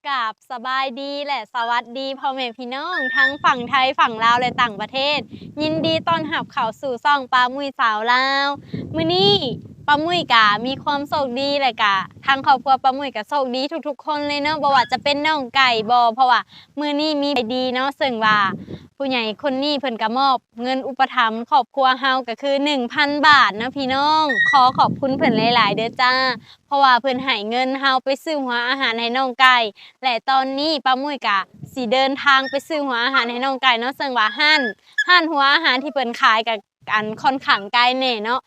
ກາບສະບາຍດີ ແລະ ສະຫວັດດີພໍ່ແມ່ພີ່ນ້ອງທັງຝັ່ງໄທ, ຝັ່ງລາວ ແລະ ຕ່າງປະເທດ. ຍິນດີຕ້ອນຮັບເຂົ້າສູ່ຊ່ອງປ້າມຸ້ຍສາວລາວ. ມື້ນີ້ປ້າມຸ້ຍກະມີຄວາມໂຊກດີ ແລະ ກະທາງຄອບຄົວປ້າມຸ້ຍກະໂຊກດີທຸກໆຄົນເລີຍເນາະ, ບໍ່ວ່າຈະເປັນນ້ອງໄກ່ບໍ, ເພາະວ່າມື້ນີ້ມີໃຈດີເນາະ, ເຊິ່ງວ່າຜູ້ໃຫຍ່ຄົນນີ້ເພິ່ນກະມອບ ເງິນອຸປະຖຳຄອບຄົວເຮົາກະຄືໜຶ່ງພັນບາດເນາະພີ່ນ້ອງ. ຂໍຂອບຄຸນເພິ່ນຫຼາຍໆເດີຈ້າ, ເພາະວ່າເພິ່ນໃຫ້ເງິນເຮົາໄປຊື້ຫົວອາຫານໃຫ້ນ້ອງໄກ່, ແລະ ຕອນນີ້ປ້າມຸ້ຍກະຊິເດີນທາງໄປຊື້ຫົວອາຫານໃຫ້ນ້ອງໄກ່ເນາະ, ເຊິ່ງວ່າຮ້ານ ຮ້ານຫົວອາຫານທີ່ເພິ່ນຂາຍກະ ອັນ ຂ້ອນຂ້າງໄກແດ່ເນາະ.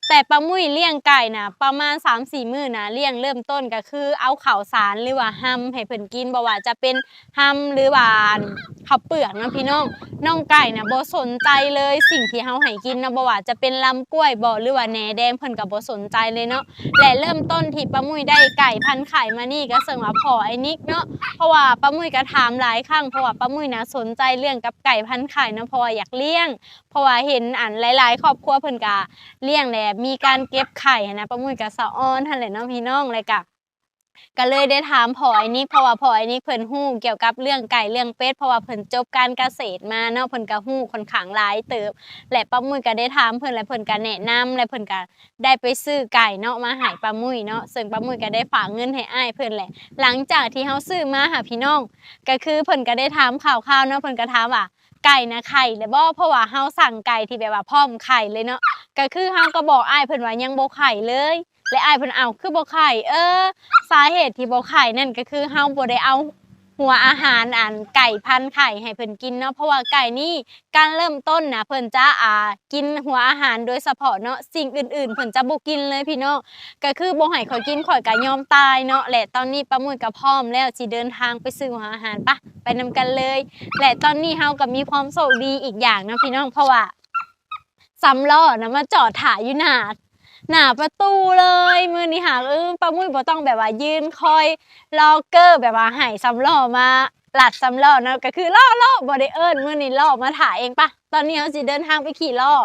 ແຕ່ປ້າມຸ້ຍລ້ຽງໄກ່ນະ ປະມານສາມສີ່ມື້ນະ, ລ້ຽງເລີ່ມຕົ້ນກະຄືເອົາເຂົ້າສານ ຫຼືວ່າຮຳໃຫ້ເພິ່ນກິນ, ບໍ່ວ່າຈະເປັນ ຮຳ ຫຼືວ່າ ອັນ ເຂົ້າເປືອກເນາະພີ່ນ້ອງ. ນ້ອງໄກ່ນະບໍ່ສົນໃຈເລີຍສິ່ງທີ່ເຮົາໃຫ້ກິນເນາະ, ບໍ່ວ່າຈະເປັນລຳກ້ວຍບໍ ຫຼືວ່າແໜແດງ ເພິ່ນກະບໍ່ສົນໃຈເລີຍເນາະ. ແລະ ເລີ່ມຕົ້ນທີ່ປ້າມຸ້ຍໄດ້ໄກ່ພັນໄຂ່ມານີ້ ກະເຊິ່ງວ່າພໍ່ອ້າຍນິກເນາະ, ເພາະວ່າປ້າມຸ້ຍກະຖາມຫຼາຍຄັ້ງ, ເພາະວ່າປ້າມຸ້ຍນະສົນໃຈເລື່ອງກັບໄກ່ພັນໄຂ່ເນາະ, ເພາະວ່າຢາກລ້ຽງ, ເພາະວ່າເຫັນ ອັນ ຫຼາຍໆຄອບຄົວເພິ່ນກະລ້ຽງ ແລະ ມີການເກັບໄຂ່ຫັ້ນນະ, ປ້າມຸ້ຍກະສະອອນຫັ້ນແຫຼະເນາະພີ່ນ້ອງ. ແລະ ກະ ກະເລີຍໄດ້ຖາມພໍ່ອ້າຍນິກ, ເພາະວ່າພໍ່ອ້າຍນິກເພິ່ນຮູ້ກ່ຽວກັບເລື່ອງໄກ່ເລື່ອງເປັດ, ເພາະວ່າເພິ່ນຈົບການກະເສດມາເນາະ, ເພິ່ນກະຮູ້ຄ່ອນຂ້າງຫຼາຍເຕີບ. ແລະ ປ້າມຸ້ຍກະໄດ້ຖາມເພິ່ນ ແລະ ເພິ່ນກະແນະນຳ, ແລະ ເພິ່ນກະໄດ້ໄປຊື້ໄກ່ເນາະ ມາໃຫ້ປ້າມຸ້ຍເນາະ, ເຊິ່ງປ້າມຸ້ຍກະໄດ້ຝາກເງິນໃຫ້ອ້າຍເພິ່ນ. ແລະ ຫຼັງຈາກທີ່ເຮົາຊື້ມາຫາພີ່ນ້ອງ, ກະຄືເພິ່ນກະໄດ້ຖາມຂ່າວໆເນາະ, ເພິ່ນກະຖາມວ່າ ໄກ່ນະໄຂ່ແລ້ວບໍ? ເພາະວ່າເຮົາສັ່ງໄກ່ທີ່ແບບວ່າພ້ອມໄຂ່ເລີຍເນາະ, ກະຄືເຮົາກະບອກອ້າຍເພິ່ນວ່າຍັງບໍ່ໄຂ່ເລີຍ. ແລະ ອ້າຍເພິ່ນ ເອົ້າ ຄືບໍ່ໄຂ່? ເອີ ສາເຫດທີ່ບໍ່ໄຂ່ນັ້ນກະຄືເຮົາບໍ່ໄດ້ເອົາຫົວອາຫານ ອັນ ໄກ່ພັນໄຂ່ໃຫ້ເພິ່ນກິນເນາະ, ເພາະວ່າໄກ່ນີ້ການເລີ່ມຕົ້ນນະ ເພິ່ນຈະ ອ່າ ກິນຫົວອາຫານໂດຍສະເພາະເນາະ, ສິ່ງອື່ນໆເພິ່ນຈະບໍ່ກິນເລີຍພີ່ນ້ອງ. ກະຄືບໍ່ໃຫ້ຂ້ອຍກິນ ຂ້ອຍກະຍອມຕາຍເນາະ. ແລະ ຕອນນີ້ປ້າມຸ້ຍກະພ້ອມແລ້ວ ຊິເດີນທາງໄປຊື້ຫົວອາຫານ. ປະ ໄປນຳກັນເລີຍ. ແລະ ຕອນນີ້ເຮົາກະມີຄວາມໂຊກດີອີກຢ່າງເນາະພີ່ນ້ອງ, ເພາະວ່າ ສຳລໍ້ນະມາຈອດຖ້າຢູ່ໜ້າ ໜ້າປະຕູເລີຍ. ມື້ນີ້ຫາ ເອີ ປ້າມຸ້ຍບໍ່ຕ້ອງແບບວ່າຢືນຄອຍລໍເກີ ແບບວ່າໃຫ້ສຳລໍ້ມາລັດສຳລໍ້ເນາະ, ກະຄືລໍ້ ລໍ້ ບໍ່ໄດ້ເອີ້ນ, ມື້ນີ້ລໍ້ມາຖ້າເອງ. ປະ ຕອນນີ້ເຮົາຊິເດີນທາງໄປຂີ່ລໍ້.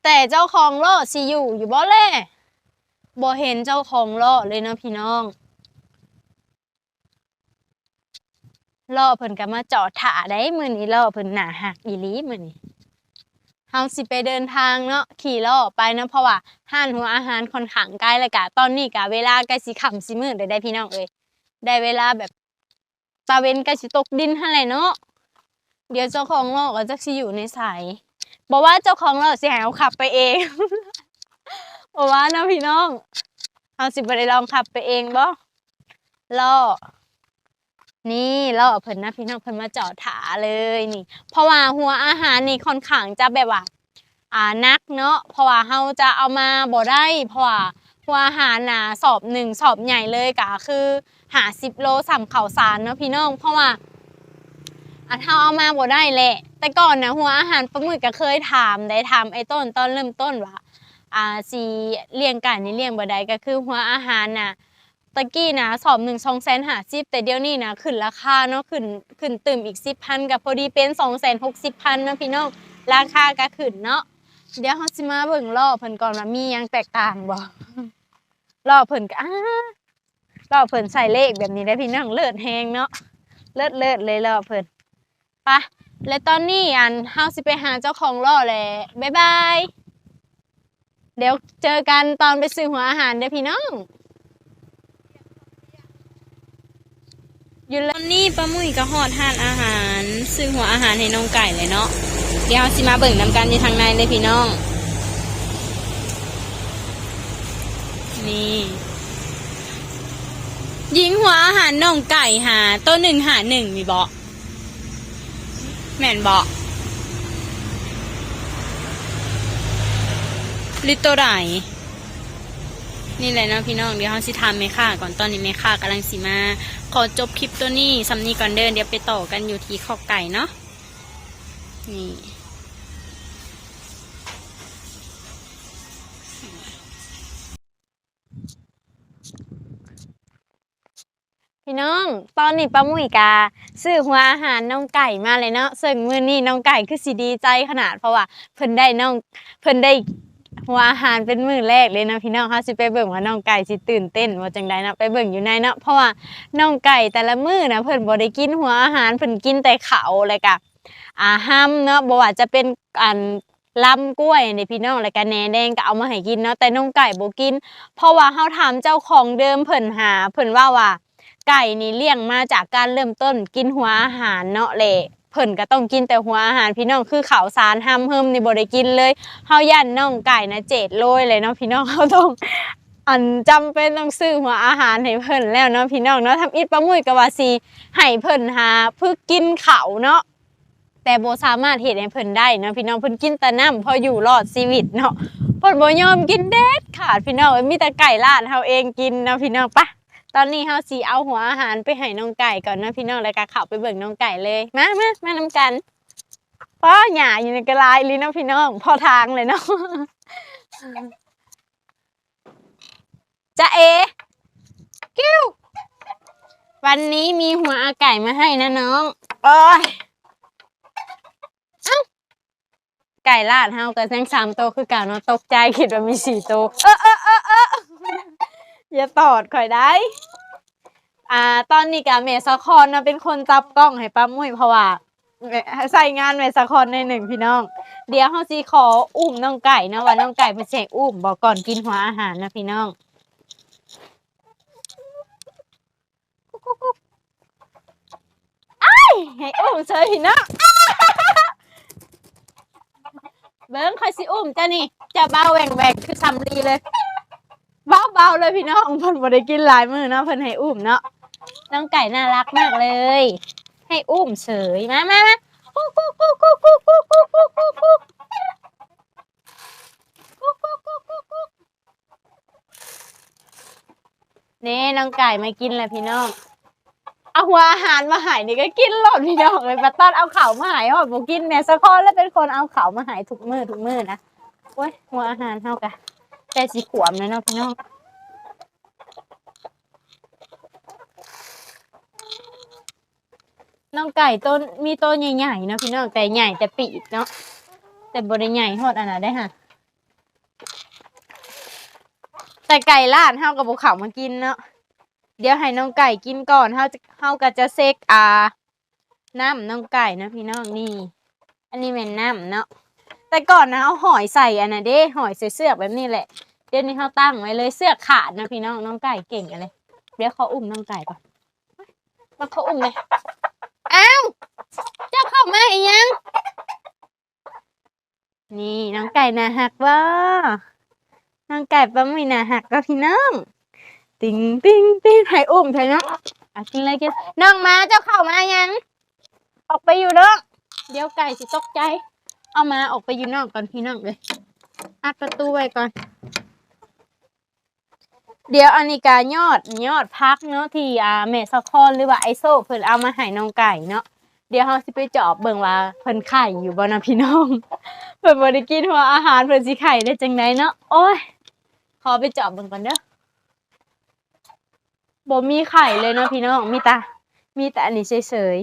ແຕ່ເຈົ້າຂອງລໍ້ຊິຢູ່ ຢູ່ບໍ່ແລ? ບໍ່ເຫັນເຈົ້າຂອງລໍ້ເລີຍເນາະພີ່ນ້ອງ. ລໍ້ເພິ່ນກະມາຈອດຖ້າໄດ໋, ມື້ນີ້ລໍ້ເພິ່ນໜ້າຮັກອີ່ຫຼີມື້ນີ້. ເຮົາຊິໄປເດີນທາງເນາະ, ຂີ່ລໍ້ໄປເນາະ, ເພາະວ່າຮ້ານຫົວອາຫານຂ້ອນຂ້າງໄກ, ແລ້ວກະຕອນນີ້ກະເວລາໃກ້ຊິຄ່ຳຊິມືດແລ້ວໄດ໋ພີ່ນ້ອງເອີຍ, ໄດ້ເວລາແບບຕາເວັນໃກ້ຊິຕົກດິນຫັ້ນແຫຼະເນາະ. ດຽວເຈົ້າຂອງລໍ້ກະຈັກຊິຢູ່ໃນໃສ, ບໍ່ວ່າເຈົ້າຂອງລໍ້ຊິໃຫ້ເຮົາຂັບໄປເອງ, ບໍ່ວ່າເນາະພີ່ນ້ອງ, ເຮົາຊິບໍ່ໄດ້ລອງຂັບໄປເອງບໍ? ລໍ້ ນີ້ລໍ້ເພິ່ນນະພີ່ນ້ອງ, ເພິ່ນມາຈອດຖ້າເລີຍນີ້, ເພາະວ່າຫົວອາຫານນີ້ຂ້ອນຂ້າງຈະແບບວ່າ ອ່າ ໜັກເນາະ, ເພາະວ່າເຮົາຈະເອົາມາບໍ່ໄດ້, ເພາະວ່າຫົວອາຫານນະ ສອບໜຶ່ງ ສອບໃຫຍ່ເລີຍກະຄືຫ້າສິບໂລ ສ່ຳເຂົ້າສານເນາະພີ່ນ້ອງ. ເພາະວ່າ ອັນ ເຮົາເອົາມາບໍ່ໄດ້ແຫຼະ. ແຕ່ກ່ອນນະ ຫົວອາຫານປາໝຶກກະເຄີຍຖາມໄດ໋, ຖາມໄອ້ຕົ້ນຕອນເລີ່ມຕົ້ນວ່າ ອ່າ ຊິລ້ຽງໄກ່ນີ້ລ້ຽງແບບໃດ, ກະຄືຫົວອາຫານນະ ຕະກີ້ນະ ສອບໜຶ່ງສອງແສນຫ້າສິບ, ແຕ່ດຽວນີ້ນະ ຂຶ້ນລາຄາເນາະ, ຂຶ້ນ ຂຶ້ນຕື່ມອີກສິບພັນ ກະພໍດີເປັນສອງແສນຫົກສິບພັນເນາະພີ່ນ້ອງ, ລາຄາກະຂຶ້ນເນາະ. ດຽວເຮົາຊິມາເບິ່ງລໍ້ເພິ່ນກ່ອນວ່າມີຫຍັງແຕກຕ່າງບໍ່. ລໍ້ເພິ່ນກະ ອ້າ ລໍ້ເພິ່ນໃສ່ເລກແບບນີ້ໄດ໋ພີ່ນ້ອງ, ເລີດແຮງເນາະ, ເລີດໆເລີຍລໍ້ເພິ່ນ. ປະ ແລະຕອນນີ້ ອັນ ເຮົາຊິໄປຫາເຈົ້າຂອງລໍ້ແຫຼະ, ບາຍບາຍ. ດຽວເຈີກັນຕອນໄປຊື້ຫົວອາຫານເດີພີ່ນ້ອງ. ຢູ່ແລ້ວ ຕອນນີ້ປ້າໝຸ້ຍກະຮອດຮ້ານອາຫານ ຊື້ຫົວອາຫານໃຫ້ນ້ອງໄກ່ແລ້ວເນາະ. ດຽວເຮົາຊິມາເບິ່ງນຳກັນຢູ່ທາງໃນເລີຍພີ່ນ້ອງ. ນີ້ ຍິງຫົວອາຫານນ້ອງໄກ່ຫາ ໂຕໜຶ່ງຫ້າໜຶ່ງນີ້ບໍ? ແມ່ນບໍ ຫຼືໂຕໃດ? ນີ້ແຫຼະເນາະພີ່ນ້ອງ, ດຽວເຮົາຊິຖາມແມ່ຄ້າກ່ອນ, ຕອນນີ້ແມ່ຄ້າກຳລັງຊິມາ. ຂໍຈົບຄລິບໂຕນີ້ສ່ຳນີ້ກ່ອນເດີ, ດຽວໄປຕໍ່ກັນຢູ່ທີ່ຄອກໄກ່ເນາະ. ນີ້ ພີ່ນ້ອງ, ຕອນນີ້ປ້າໝຸ້ຍກະຊື້ຫົວອາຫານນ້ອງໄກ່ມາແລ້ວເນາະ, ເຊິ່ງມື້ນີ້ນ້ອງໄກ່ຄືຊິດີໃຈຂະໜາດ ເພາະວ່າເພິ່ນໄດ້ນ້ອງ ເພິ່ນໄດ້ ຫົວອາຫານເປັນມື້ແລກເລີຍເນາະພີ່ນ້ອງ. ເຮົາຊິໄປເບິ່ງວ່ານ້ອງໄກ່ຊິຕື່ນເຕັ້ນບໍ່ຈັ່ງໃດເນາະ, ໄປເບິ່ງຢູ່ໃນເນາະ. ເພາະວ່ານ້ອງໄກ່ແຕ່ລະມື້ນະ ເພິ່ນບໍ່ໄດ້ກິນຫົວອາຫານ, ເພິ່ນກິນແຕ່ເຂົ້າ ແລ້ວກະ ອາ ຮຳເນາະ, ບໍ່ວ່າຈະເປັນ ອັນ ລຳກ້ວຍນີ້ພີ່ນ້ອງ ແລ້ວກະແໜແດງກໍເອົາມາໃຫ້ກິນເນາະ, ແຕ່ນ້ອງໄກ່ບໍ່ກິນ. ເພາະວ່າເຮົາຖາມເຈົ້າຂອງເດີມເພິ່ນຫາ ເພິ່ນເວົ້າວ່າ ໄກ່ນີ້ລ້ຽງມາຈາກການເລີ່ມຕົ້ນກິນຫົວອາຫານເນາະ ແລະ ເພິ່ນກໍຕ້ອງກິນແຕ່ຫົວອາຫານພີ່ນ້ອງ, ຄືເຂົ້າສານຮຳເຮີມນີ້ບໍ່ໄດ້ກິນເລີຍ. ເຮົາຢ້ານນ້ອງໄກ່ນະເຈດໂລຍເລີຍເນາະພີ່ນ້ອງ, ເຮົາຕ້ອງ ອັນ ຈຳເປັນຕ້ອງຊື້ຫົວອາຫານໃຫ້ເພິ່ນແລ້ວເນາະພີ່ນ້ອງເນາະ. ທຳອິດປ້າມຸ້ຍກໍວ່າຊິໃຫ້ເພິ່ນຫາຝຶກກິນເຂົ້າເນາະ, ແຕ່ບໍ່ສາມາດເຮັດໃຫ້ເພິ່ນໄດ້ເນາະພີ່ນ້ອງ. ເພິ່ນກິນແຕ່ນ້ຳພໍຢູ່ລອດຊີວິດເນາະ, ເພິ່ນບໍ່ຍອມກິນເດັດຂາດພີ່ນ້ອງເອີຍ, ມີແຕ່ໄກ່ລາດເຮົາເອງກິນເນາະພີ່ນ້ອງ. ປະ ຕອນນີ້ເຮົາຊິເອົາຫົວອາຫານໄປໃຫ້ນ້ອງໄກ່ກ່ອນເນາະພີ່ນ້ອງ, ແລ້ວກໍເຂົ້າໄປເບິ່ງນ້ອງໄກ່ເລີຍ. ມາ ມາ ມານຳກັນ. ປ້າ ຫຍ້າຢູ່ນີ້ກໍຫຼາຍອີ່ຫຼີເນາະພີ່ນ້ອງ, ພໍທາງເລີຍເນາະ. ຈາເອ ກິ້ວ ວັນນີ້ມີຫົວອາໄກ່ມາໃຫ້ນະນ້ອງ. ໂອ້ຍ ເອົ້າ ໄກ່ລາດເຮົາກໍຍັງສາມໂຕຄືເກົ່າເນາະ, ຕົກໃຈຄິດວ່າມີສີ່ໂຕ. ເອີ ເອີ ເອີ ເອີ ຢ່າຕອດຂ້ອຍໄດ໋. ອ່າ ຕອນນີ້ກະແມ່ສາຄອນເນາະ ເປັນຄົນຈັບກ້ອງໃຫ້ປ້າມຸ້ຍ ເພາະວ່າໃຊ້ງານແມ່ສາຄອນໜ້ອຍໜຶ່ງພີ່ນ້ອງ. ດຽວເຮົາຊິຂໍອຸ້ມນ້ອງໄກ່ເນາະ ວ່ານ້ອງໄກ່ເພິ່ນຊິໃຫ້ອຸ້ມບໍ່ ກ່ອນກິນຫົວອາຫານນະພີ່ນ້ອງ. ອ້າຍ ໃຫ້ອຸ້ມເສີຍພີ່ນ້ອງ. ເບິ່ງ ຂ້ອຍຊິອຸ້ມເຈົ້ານີ້, ເຈົ້າເບົາແຫວ່ງໆ ຄືສຳລີເລີຍ, ເບົາໆ ເລີຍພີ່ນ້ອງ. ເພິ່ນບໍ່ໄດ້ກິນຫຼາຍມື້ເນາະ, ເພິ່ນໃຫ້ອຸ້ມເນາະ. ນ້ອງໄກ່ໜ້າລັກມາກເລີຍ, ໃຫ້ອຸ້ມເສີຍ. ມາ ມາ ມາ. ກຸກ ກຸກ ກຸກ ກຸກ. ນີ້ ນ້ອງໄກ່ມາກິນແລ້ວພີ່ນ້ອງ, ເອົາຫົວອາຫານມາໃຫ້ນີ້ກໍກິນໂລດພີ່ນ້ອງເອີຍ. ບັດຕອນເອົາເຂົ້າມາໃຫ້ຮອດບໍ່ກິນ, ແມ່ສາຄອນລະເປັນຄົນເອົາເຂົ້າມາໃຫ້ທຸກມື້ ທຸກມື້ນະ. ໂອ້ຍ ຫົວອາຫານເຮົາກະໃກ້ຊິຂວມແລ້ວເນາະພີ່ນ້ອງ. ນ້ອງໄກ່ໂຕ ມີໂຕໃຫຍ່ໆ ເນາະພີ່ນ້ອງ, ແຕ່ໃຫຍ່ແຕ່ປີກເນາະ, ແຕ່ບໍ່ໄດ້ໃຫຍ່ຮອດອັນນັ້ນເດ້ຫະ. ແຕ່ໄກ່ລາດເຮົາກໍບໍ່ເຂົ້າມາກິນເນາະ. ດຽວໃຫ້ນ້ອງໄກ່ກິນກ່ອນ, ເຮົາ ເຮົາກໍຈະເຊັກ ອ່າ ນ້ຳນ້ອງໄກ່ເນາະພີ່ນ້ອງ. ນີ້ ອັນນີ້ແມ່ນນ້ຳເນາະ, ແຕ່ກ່ອນນະເຮົາຫ້ອຍໃສ່ອັນນັ້ນເດ້ ຫ້ອຍໃສ່ເຊືອກແບບນີ້ແຫຼະ. ດຽວນີ້ເຮົາຕັ້ງໄວ້ເລີຍ, ເຊືອກຂາດເນາະພີ່ນ້ອງ. ນ້ອງໄກ່ເກັ່ງອີ່ຫຼີ, ດຽວຂໍອຸ້ມນ້ອງໄກ່ກ່ອນ. ມາຂໍອຸ້ມແດ່. ອ້າວ ເຈົ້າເຂົ້າມາເຮັດຫຍັງ? ນີ້ ນ້ອງໄກ່ໜ້າຮັກບໍ່? ນ້ອງໄກ່ປ້າມຸ້ຍໜ້າຮັກບໍ່ພີ່ນ້ອງ? ຕິງ ຕິງ ຕິງ. ໃຫ້ອຸ້ມເຖາະເນາະ. ເອົາ ກິນເລີຍ ກິນ. ນ້ອງໝາ ເຈົ້າເຂົ້າມາຫຍັງ? ອອກໄປຢູ່ນອກ. ດຽວໄກ່ຊິຕົກໃຈ. ເອົາໝາອອກໄປຢູ່ນອກກ່ອນພີ່ນ້ອງເອີຍ, ອັດປະຕູໄວ້ກ່ອນ. ດຽວອັນນີ້ກະຍອດ ຍອດຜັກເນາະ ທີ່ ອ່າ ແມ່ສາຄອນ ຫຼືວ່າອ້າຍໂຊກເພິ່ນເອົາມາໃຫ້ນ້ອງໄກ່ເນາະ. ດຽວເຮົາຊິໄປຈອບເບິ່ງວ່າເພິ່ນໄຂ່ຢູ່ບໍ່ນະພີ່ນ້ອງ. ເພິ່ນບໍ່ໄດ້ກິນຫົວອາຫານ ເພິ່ນຊິໄຂ່ໄດ້ຈັ່ງໃດເນາະ. ໂອ້ຍ ຂໍໄປຈອບເບິ່ງກ່ອນເດີ. ບໍ່ມີໄຂ່ເລີຍເນາະພີ່ນ້ອງ, ມີແຕ່ ມີແຕ່ອັນນີ້ເສີຍ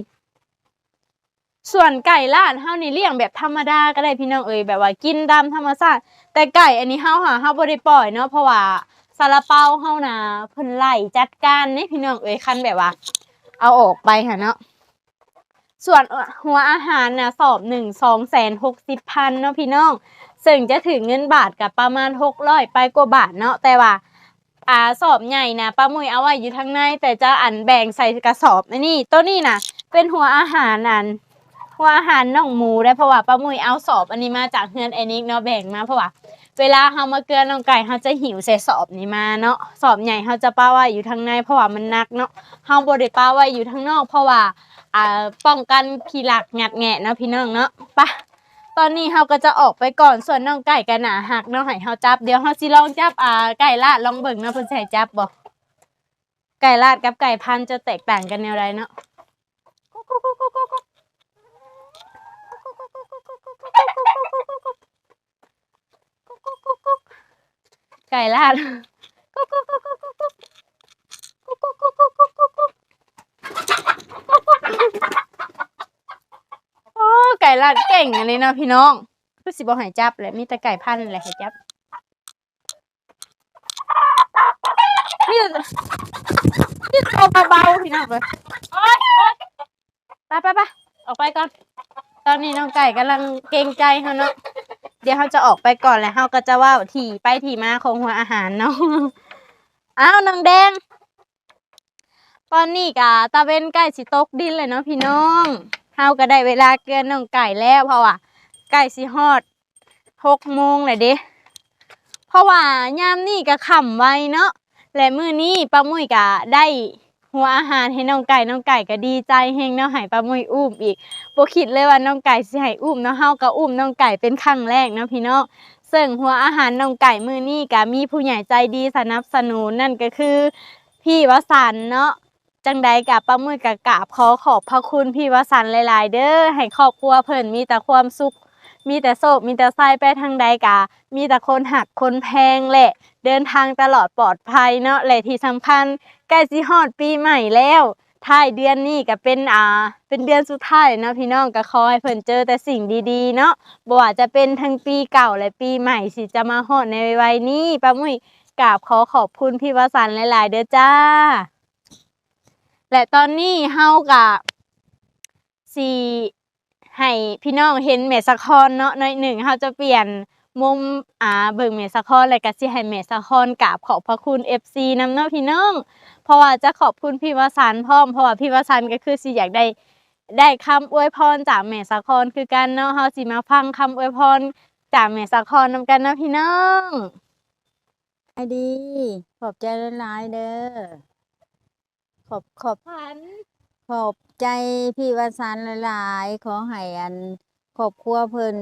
ໆ. ສ່ວນໄກ່ລາດເຮົານີ້ລ້ຽງແບບທຳມະດາກໍໄດ້ພີ່ນ້ອງເອີຍ, ແບບວ່າກິນຕາມທຳມະຊາດ. ແຕ່ໄກ່ອັນນີ້ເຮົາຫາ ເຮົາບໍ່ໄດ້ປ່ອຍເນາະ, ເພາະວ່າຊາລາເປົາເຮົານະ ເພິ່ນໄລ່ຈັດການເດ້ພີ່ນ້ອງເອີຍ, ຄັນແບບວ່າເອົາອອກໄປຫັ້ນເນາະ. ສ່ວນ ອ- ຫົວອາຫານນະ ສອບໜຶ່ງ ສອງແສນຫົກສິບພັນເນາະພີ່ນ້ອງ, ເຊິ່ງຈະຖືເງິນບາດກໍປະມານຫົກຮ້ອຍປາຍກວ່າບາດເນາະ. ແຕ່ວ່າ ອ່າ ສອບໃຫຍ່ນະ ປ້າມຸ້ຍເອົາໄວ້ຢູ່ທາງໃນ, ແຕ່ຈະ ອັນ ແບ່ງໃສ່ກະສອບ. ອັນນີ້ ໂຕນີ້ນະ ເປັນຫົວອາຫານ ອັນ ຫົວອາຫານນ້ອງໝູໄດ໋, ເພາະວ່າປ້າມຸ້ຍເອົາສອບອັນນີ້ມາຈາກເຮືອນອ້າຍນິກເນາະ, ແບ່ງມາ. ເພາະວ່າເວລາເຮົາມາເກືອນ້ອງໄກ່ ເຮົາຈະຫິ້ວໃສ່ສອບນີ້ມາເນາະ. ສອບໃຫຍ່ເຮົາຈະປະໄວ້ຢູ່ທາງໃນ ເພາະວ່າມັນໜັກເນາະ, ເຮົາບໍ່ໄດ້ປະໄວ້ຢູ່ທາງນອກ ເພາະວ່າ ອ່າ ປ້ອງກັນຂີ້ລັກງັດແງະເນາະພີ່ນ້ອງເນາະ. ປະ ຕອນນີ້ເຮົາກໍຈະອອກໄປກ່ອນ. ສ່ວນນ້ອງໄກ່ກໍໜ້າຮັກເນາະ ໃຫ້ເຮົາຈັບ. ດຽວເຮົາຊິລອງຈັບ ອ່າ ໄກ່ລາດລອງເບິ່ງເນາະ ເພິ່ນຊິໃຫ້ຈັບບໍ່. ໄກ່ລາດກັບໄກ່ພັນຈະແຕກຕ່າງກັນແນວໃດເນາະ. ໄກ່ລາດ ໂອ້ ໄກ່ລາດເກັ່ງອີ່ຫຼີເນາະພີ່ນ້ອງ. ຄືຊິບໍ່ໃຫ້ຈັບແຫຼະ ມີແຕ່ໄກ່ພັນແຫຼະໃຫ້ຈັບ. ຕິດຕົວເບົາໆ ພີ່ນ້ອງເອີຍ. ໂອ້ຍ ໄປໆໆ ອອກໄປກ່ອນ. ຕອນນີ້ນ້ອງໄກ່ກຳລັງເກງໃຈເຮົາເນາະ. ດຽວເຮົາຈະອອກໄປກ່ອນ ແລ້ວເຮົາກໍຈະເວົ້າທີ່ໄປທີ່ມາຂອງຫົວອາຫານເນາະ. ອ້າວ ນ້ອງແດງ ຕອນນີ້ກະຕາເວັນໃກ້ຊິຕົກດິນແລ້ວເນາະພີ່ນ້ອງ. ເຮົາກໍໄດ້ເວລາເກືອນນ້ອງໄກ່ແລ້ວ ເພາະວ່າໃກ້ຊິຮອດຫົກໂມງແລ້ວເດ້. ເພາະວ່າຍາມນີ້ກໍຄ່ຳໄວເນາະ ແລະ ມື້ນີ້ປ້າມຸ້ຍກໍໄດ້ຫົວອາຫານໃຫ້ນ້ອງໄກ່. ນ້ອງໄກ່ກໍດີໃຈແຮງເນາະ ໃຫ້ປ້າມຸ້ຍອຸ້ມອີກ. ບໍ່ຄິດເລີຍວ່ານ້ອງໄກ່ຊິໃຫ້ອຸ້ມເນາະ. ເຮົາກໍອຸ້ມນ້ອງໄກ່ເປັນຄັ້ງແລກເນາະພີ່ນ້ອງ. ເຊິ່ງຫົວອາຫານນ້ອງໄກ່ມື້ນີ້ກໍມີຜູ້ໃຫຍ່ໃຈດີສະໜັບສະໜູນ ນັ້ນກໍຄື ພີ່ວະສັນເນາະ. ຈັ່ງໃດກະປ້າມຸ້ຍກະກາບຂໍຂອບພະຄຸນພີ່ວະສັນຫຼາຍໆເດີ້ ໃຫ້ຄອບຄົວເພິ່ນມີແຕ່ຄວາມສຸກ ມີແຕ່ໂຊກ ມີແຕ່ໄຊ ໄປທາງໃດກະມີແຕ່ຄົນຮັກຄົນແພງ ແລະ ເດີນທາງຕະຫຼອດປອດໄພເນາະ. ແລະ ທີ່ສຳຄັນໃກ້ຊິຮອດປີໃໝ່ແລ້ວ ທ້າຍເດືອນນີ້ກະເປັນ ອ່າ ເປັນເດືອນສຸດທ້າຍເນາະພີ່ນ້ອງ. ກະຂໍໃຫ້ເພິ່ນເຈີແຕ່ສິ່ງດີໆເນາະ ບໍ່ວ່າຈະເປັນທັງປີເກົ່າ ແລະ ປີໃໝ່ທີ່ຈະມາຮອດໃນໄວໆນີ້. ປ້າມຸ້ຍກາບຂໍຂອບຄຸນພີ່ວະສັນຫຼາຍໆເດີ້ຈ້າ. ແລະ ຕອນນີ້ເຮົາກະຊິໃຫ້ພີ່ນ້ອງເຫັນແມ່ສາຄອນເນາະ ໜ້ອຍໜຶ່ງ. ເຮົາຈະປ່ຽນມຸມ ອ່າ ເບິ່ງແມ່ສາຄອນ ແລະ ກະຊິໃຫ້ແມ່ສາຄອນກາບຂອບພະຄຸນເອັຟຊີນຳເນາະພີ່ນ້ອງ. ເພາະວ່າຈະຂອບຄຸນພີ່ວະສັນພ້ອມ ເພາະວ່າພີ່ວະສັນກໍຄືຊິຢາກໄດ້ ໄດ້ຄຳອວຍພອນຈາກແມ່ສາຄອນຄືກັນເນາະ. ເຮົາຊິມາຟັງຄຳອວຍພອນຈາກແມ່ສາຄອນນຳກັນເນາະພີ່ນ້ອງ. ສະບາຍດີ ຂອບໃຈຫຼາຍໆເດີ້. ຂອບ ຂອບ ຂອບໃຈພີ່ວະສັນຫຼາຍໆ. ຂໍໃຫ້ອັນຄອບຄົວເພິ່ນ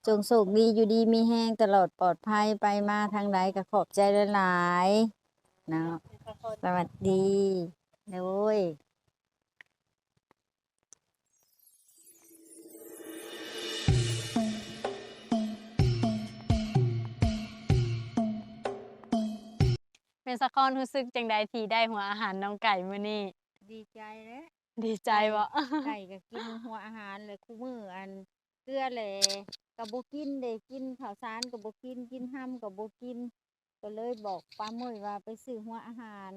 ຈົ່ງໂຊກດີ ຢູ່ດີມີແຮງ ຕະຫຼອດປອດໄພ ໄປມາທາງໃດກໍຂອບໃຈຫຼາຍໆເນາະ. ສະຫວັດດີ ໂດຍ. ແມ່ສາຄອນຮູ້ສຶກຈັ່ງໃດທີ່ໄດ້ຫົວອາຫານນ້ອງໄກ່ມື້ນີ້? ດີໃຈແຫຼະ ດີໃຈບໍ່? ໄກ່ກໍກິນຫົວອາຫານແຫຼະ ຄູ່ມື້ອັນເກືອແຫຼະກໍບໍ່ກິນເດ້ ກິນເຂົ້າສານກໍບໍ່ກິນ ກິນຮຳກໍບໍ່ກິນ ກໍເລີຍບອກປ້າມຸ້ຍວ່າໄປຊື້ຫົວອາຫານ.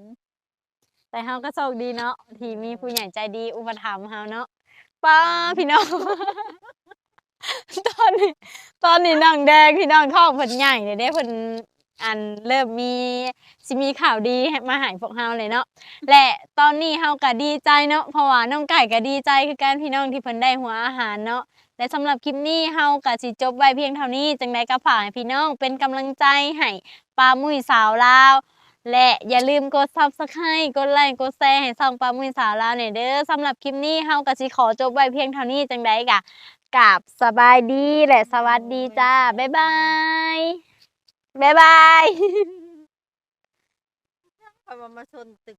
ແຕ່ເຮົາກໍໂຊກດີເນາະ ທີ່ມີຜູ້ໃຫຍ່ໃຈດີອຸປະຖຳເຮົາເນາະ. ປ້າ ພີ່ນ້ອງ ຕອນນີ້ ຕອນນີ້ນ້ອງແດງ ພີ່ນ້ອງ ທ້ອງເພິ່ນໃຫຍ່ແລ້ວເດ້ ເພິ່ນ ອັນ ເລີ່ມມີ ຊິມີຂ່າວດີໃຫ້ ມາໃຫ້ພວກເຮົາເລີຍເນາະ. ແລະ ຕອນນີ້ເຮົາກໍດີໃຈເນາະ ເພາະວ່ານ້ອງໄກ່ກໍດີໃຈຄືກັນ ພີ່ນ້ອງ ທີ່ເພິ່ນໄດ້ຫົວອາຫານເນາະ. ແລະ ສຳລັບຄລິບນີ້ເຮົາກໍຊິຈົບໄວ້ພຽງເທົ່ານີ້. ຈັ່ງໃດກໍຝາກໃຫ້ພີ່ນ້ອງເປັນກຳລັງໃຈໃຫ້ປ້າມຸ້ຍສາວລາວ ແລະ ຢ່າລືມກົດ Subscribe ກົດໄລ ກົດແຊ ໃຫ້ຊ່ອງປ້າມຸ້ຍສາວລາວແດ່ເດີ້. ສຳລັບຄລິບນີ້ເຮົາກໍຊິຂໍຈົບໄວ້ພຽງເທົ່ານີ້. ຈັ່ງໃດກໍກາບສະບາຍດີ ແລະ ສະຫວັດດີຈ້າ. ບາຍບາຍ ບາຍບາຍ. ຂ້ອຍວ່າມາຊົນຕຶກ